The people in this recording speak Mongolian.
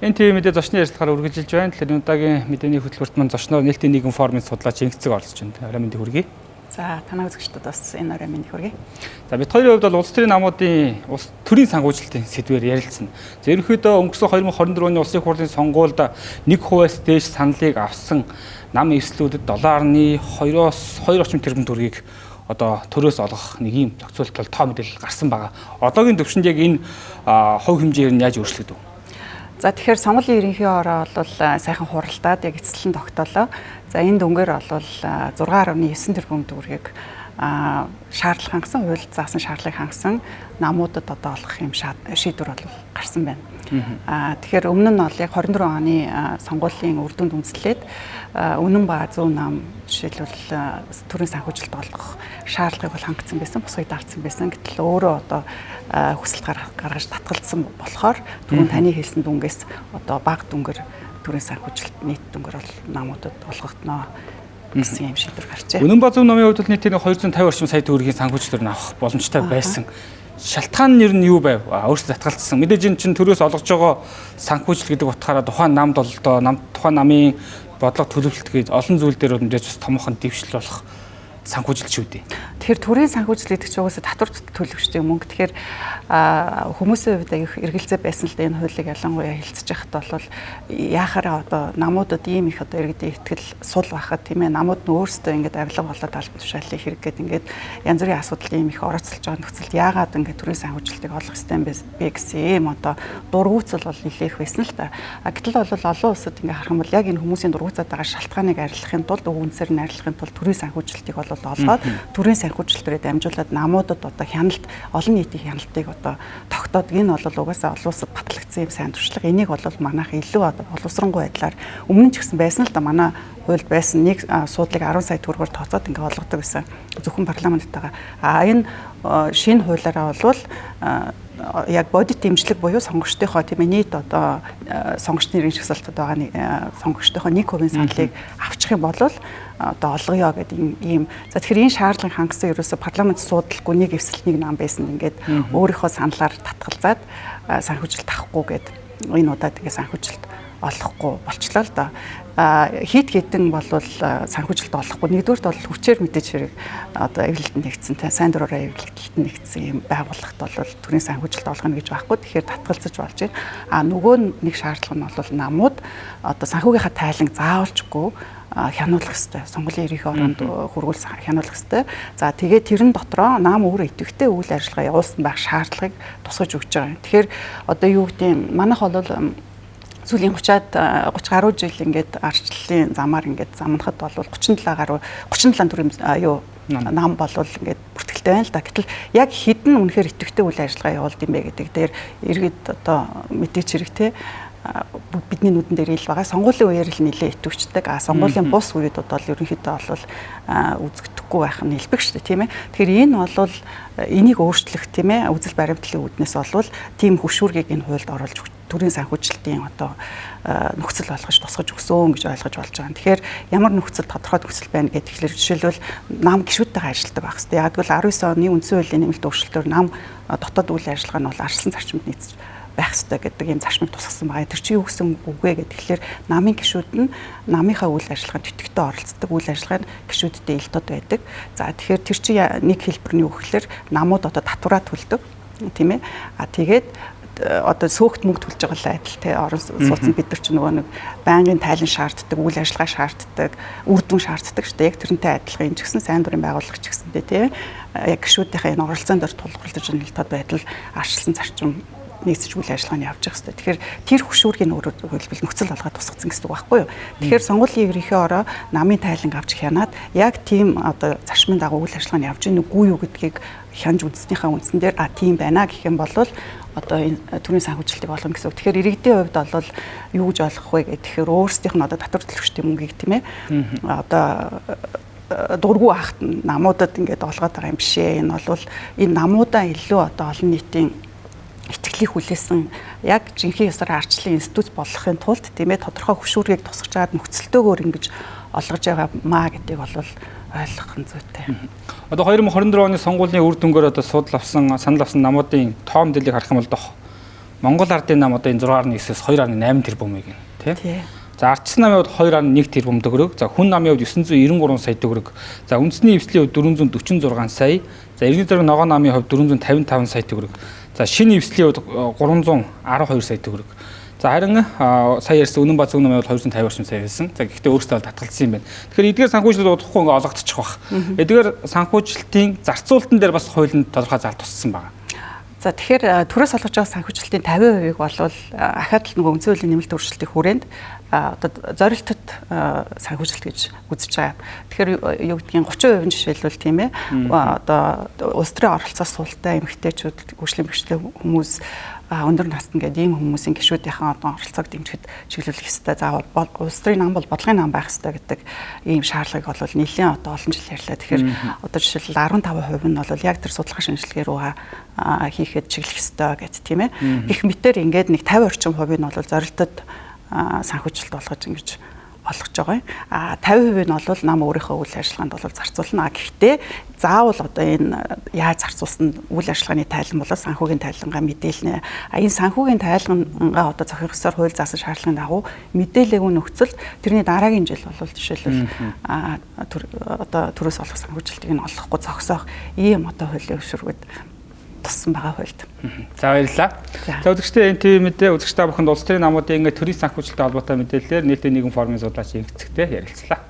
НТВ мэдээ зочны ярилцлагаар үргэлжилж байна. Тэгэхээр энэ удаагийн мэдээний хөтөлбөрт мань зочноор нээлттэй нийгэм форумын судлаач Энх Цэг оролцож байна. Орой мэндийг хүргэе. За, танай үзэгчдэд бас энэ орой мэндийг хүргэе. За, бид хоёрын хувьд бол улс төрийн намуудын улс төрийн санхүүжилтийн сэдвээр ярилцсан. За, ерөнхийдөө өнгөрсөн 2024 оны улсын хурлын сонгуульд 1%-аас дээш саналыг авсан нам эвслүүдэд 7.2-оос 2 орчим тэрбум төгрөгийг одоо төрөөс олгох нэг ийм зохицуулалт бол тоо мэдээлэл гарсан байгаа. Одоогийн төвшөнд яг энэ хувь хэмжээр нь яаж өөрчлөгдөв? За, тэгэхээр сонгуулийн ерөнхий ороо бол сайхан хуралдаад яг эцэслэн тогтоолоо. За, энэ дүнгээр бол 6.9 тэрбум төгрөгийг шаардлага хангасан, хуульд заасан шаардлагыг хангасан намуудад одоо олгох юм шийдвэр бол гарсан байна. Тэгэхээр өмнө нь бол яг 24 оны сонгуулийн үр дүнд үндэслээд үнэн ба зөв нам жишээлбэл төрийн санхүүжилт олгох шаардлагыг бол хангацсан байсан, бусдыг давтсан байсан. Гэтэл өөрөө одоо хүсэлт гаргаж татгалзсан болохоор түрүүн таны хэлсэн дүнгээс одоо бага дүнгээр төрийн санхүүжилт нийт дүнгээр бол намуудад олгогдно гэсэн юм шийдвэр гарчээ. Үнэн ба зөв намын хувьд бол нийтээр 250 орчим сая төгрөгийн санхүүжилтөөр авах боломжтой байсан. Шалтгаан нь ер нь юу байв? Өөрсдөө татгалзсан. Мэдээж энэ чинь төрөөс олгож байгаа санхүүжилт гэдэг утгаараа тухайн намд бол одоо нам тухайн намын бодлого төлөвлөлт гэж олон зүйл дээр бол мэдээж бас томоохон дэвшил болох санхүүжилт шүү дээ. Тэгэхээр төрийн санхүүжилт гэдэг чинь угаасаа татвар төлөгчдийн мөнгө. Тэгэхээр хүмүүсийн хувьд аяг эргэлзээ байсан л да, энэ хуулийг ялангуяа хэлцэж байхад бол яхаараа одоо намуудад ийм их одоо иргэдийн ихтгэл сул байхад, тийм ээ, намууд нь өөрсдөө ингээд авилга болоод албан тушаалын хэрэг гэдэг ингээд янз бүрийн асуудал ийм их орооцолж байгаа нөхцөлд яагаад ингээд төрийн санхүүжилтийг олох ёстой юм бэ гэсэн ийм одоо дургуутсал бол нэлээх байсан л да. Гэтэл бол олон улсад ингээд харах юм бол яг энэ хүмүүсийн дургуутсаад байгаа шалтгааныг арилгахын тулд, уг үндсээр нь арилгахын тулд төрийн санхүүжилтийг бол олгоод төрийн санхүүжилтээр дамжуулаад намуудад одоо хяналт, олон нийтийн хяналтыг одоо тогтоод, энэ бол угаасаа олон улсад батлагдсан юм сайн туршлага. Энийг бол манайх илүү одоо боловсронгуй байдлаар, өмнө нь ч гэсэн байсан л да, манай хуульд байсан нэг суудлыг 10 сая төгрөгөөр тооцоод ингээ олгодог гэсэн зөвхөн парламенттайгаа. А энэ шинэ хуулиараа бол яг бодит дэмжлэг буюу сонгогчдынхоо, тийм ээ, нийт одоо сонгогчдын иргэн жагсаалтад байгаа сонгогчдынхоо 1% саналыг авчих юм бол одоо олгоё гэдэг ийм. За, тэгэхээр энэ шаардлагыг хангасан ерөөсө парламент суудалгүй нэг эвсэл нэг нам байсан ингээд өөрийнхөө саналаар татгалзаад санхүүжилт авахгүй гэд энэ удаад ингээ санхүүжилт олохгүй болчлоо л доо. Хит хитэн болвол санхүүжилт олохгүй. Нэгдүгüрт бол хүчээр мэдээж хэрэг одоо эвлэлтэнд нэгдсэн, сайн дураараа эвлэлтэнд нэгдсэн юм байгууллагт бол төрийн санхүүжилт олгоно гэж байхгүй. Тэгэхээр татгалзаж болж байна. А нөгөө нэг шаардлага нь бол намууд одоо санхүүгийнхаа тайлан заавалчгүй хянуулах ёстой. Сонгуулийн ерөнхий ороонд хүргүүл хянуулах ёстой. За, тэгээд тэрэн дотроо нам өөрөө идэвхтэй үйл ажиллагаа явуулсан байх шаардлагыг тусгаж өгч байгаа юм. Тэгэхээр одоо юу гэдэг юм, манайх бол сүүлийн 30-аад 30 гаруй жил ингээд ардчлалын замаар ингээд замнахад бол 37 гаруй 37 төрлийн юу нам болвол ингээд бүртгэлтэй байна л да. Гэтэл яг хэдэн үнэхээр идэвхтэй үйл ажиллагаа явуулд юм бэ гэдэг дээр иргэд одоо мэдээч хэрэг те бидний нүдэн дээр ил байгаа. Сонгуулийн үеэр л нэлээ идэвхждэг. А сонгуулийн бус үед бол ерөнхийдөө бол үзэгдэхгүй байх нь элбэг шүү дээ, тийм ээ. Тэгэхээр энэ бол энийг өөрчлөх, тийм ээ, үзэл баримтлалын үүднээс бол тийм хөшүүргийг энэ хуульд оруулж төрийн санхүүжилтийн одоо нөхцөл болгож тусгаж өгсөн гэж ойлгож болж байгаа. Тэгэхээр ямар нөхцөл, тодорхой нөхцөл байна гэх тэгэхээр жишээлбэл нам гишүүдтэйгээ ажилладаг байх хэрэгтэй. Яг гэвэл 19 оны үндсэн хуулийн нэмэлт өөрчлөлтөөр нам дотоод үйл ажиллагаа нь бол арчилсан зарчимд нийцэж байх ёстой гэдэг ийм зарчмыг тусгасан байгаа. Тэр чинь юу гэсэн үг вэ гэхээр намын гишүүд нь намынхаа үйл ажиллагаанд идэвхтэй оролцдог, үйл ажиллагаа нь гишүүдтэй ил тод байдаг. За, тэгэхээр тэр чинь нэг хэлбэр нь юу гэхээр намууд одоо татвараа төлдөг, тийм ээ. А тэгээд одоо сөөхт мөнгө төлж байгаа л адил те, орон сууцнд бид нар ч нөгөө нэг байнгын тайлан шаарддаг, үйл ажиллагаа шаарддаг, үр дүн шаарддаг шүү дээ. Яг тэрнтэй адилхан энэ ч гэсэн сайн дурын байгууллага ч гэсэндээ те яг гишүүдийнхээ энэ оролцоон дээр тулгуурлаж энэ тод байдал арчилсан зарчим нийцэж үйл ажиллагаа нь явж явах хэрэгтэй. Тэгэхээр тэр хөшүүргийг өөрөөр хэлбэл нөхцөл болгоод тусгацсан гэсэн үг байхгүй юу? Тэгэхээр сонгуулийн ерөнхий ороо намын тайланг авч хянаад яг тийм одоо зарчмын дагуу үйл ажиллагаа нь явж гин үгүй юу гэдгийг хянаж үзснийхээ үндсэн дээр а тийм байна гэх юм бол одоо энэ төрийн санхүүжилтийг олгоно гэсэн үг. Тэгэхээр иргэдийн хувьд бол юу гэж ойлгох вэ гэхээр өөрсдийнх нь одоо татвар төлөгчдийн мөнгийг, тийм ээ, одоо дургу ахт намуудад ингээд олгоод байгаа юм бишээ. Энэ бол энэ намуудаа илүү одоо олон нийтийн итгэлийг хүлээсэн яг жинхэнэ ёсоор ардчлалын институт болгохын тулд, тийм ээ, тодорхой хөшүүргийг тусгаж аваад нөхцөлтэйгээр ингэж олгож байгаа маа гэдгийг бол ойлгох нь зүйтэй. Одоо 2024 оны сонгуулийн үр дүнгээр одоо судал авсан, санал авсан намуудын тоо мэдээллийг харах юм бол Монгол Ардын нам одоо энэ 6.9-ээс 2.8 тэрбумыг тий. За ардчсан намын хувьд 2.1 тэрбум төгрөг, за хүн намын хувьд 993 сая төгрөг, за үндэсний эвслийн хувьд 446 сая, за иргэн зэрэг ногоон намын хувьд 455 сая төгрөг, за шинэ эвслийн хувьд 312 сая төгрөг. За харин сая ярьсан Үнэн ба Зүүн намын хувьд 250 орчим сая байсан. За гэхдээ өөрсдөө бол татгалзсан юм байна. Тэгэхээр эдгээр санхүүжилт удахгүй ингээ олгогдчих бах. Эдгээр санхүүжилтийн зарцуулалтан дээр бас хуулинд тодорхой зал туссан байна. За тэгэхээр төрөөс олгож байгаа санхүүжилтийн 50%-ийг бол ахаад л нөгөө үндсэн хуулийн нэмэлт өөрчлөлтийн хүрээнд одоо зорилтод санхүүжилт гэж үзэж байгаа. Тэгэхээр юу гэдгийг 30% нь жишээлбэл тийм ээ одоо улс төрийн оролцоос султай эмэгтэйчүүд, хөгжлийн бэрхшээлтэй хүмүүс, өндөр насны гэдэг ийм хүмүүсийн гишүүдийнхэн одоо оролцоог дэмжихэд чиглүүлэх ёстой. За улс төрийн нам бол бодлогын нам байх ёстой гэдэг ийм шаардлагыг бол нэлээд одоо олон жил ярьлаа. Тэгэхээр одоо жишээлбэл 15% нь бол яг тэр судалгаа шинжилгээ рүү хийхэд чиглэх ёстой гэт тийм ээ. Гэх мэтэр ингээд нэг 50 орчим хувийг нь бол зорилтод санхүүжилт болгож ингэж олгож байгаа юм. А 50% нь бол нам өөрийнхөө үйл ажиллагаанд бол зарцуулна. А гэхдээ заавал одоо энэ яаж зарцуулсан үйл ажиллагааны тайлан болоо санхүүгийн тайлангаа мэдээлнэ. А энэ санхүүгийн тайлангаа одоо зохих ёсоор хууль заасан шаардлагын дагуу мэдээлээгүй нөхцөлд тэрний дараагийн жил бол жишээлбэл одоо төрөөс олох санхүүжилтийг нь олохгүй зогсоох ийм одоо хуулийн зөвшөөргүүд туссан байгаа хуульд. За баярлалаа. За үзэгчдээ NTV мэдээ үзэгч та бүхэнд улс төрийн намуудын ингээд төрийн санхүүжилттэй холбоотой мэдээллээр нийтийн нийгэм форумын судлаач Ингэцэгтэй ярилцлаа.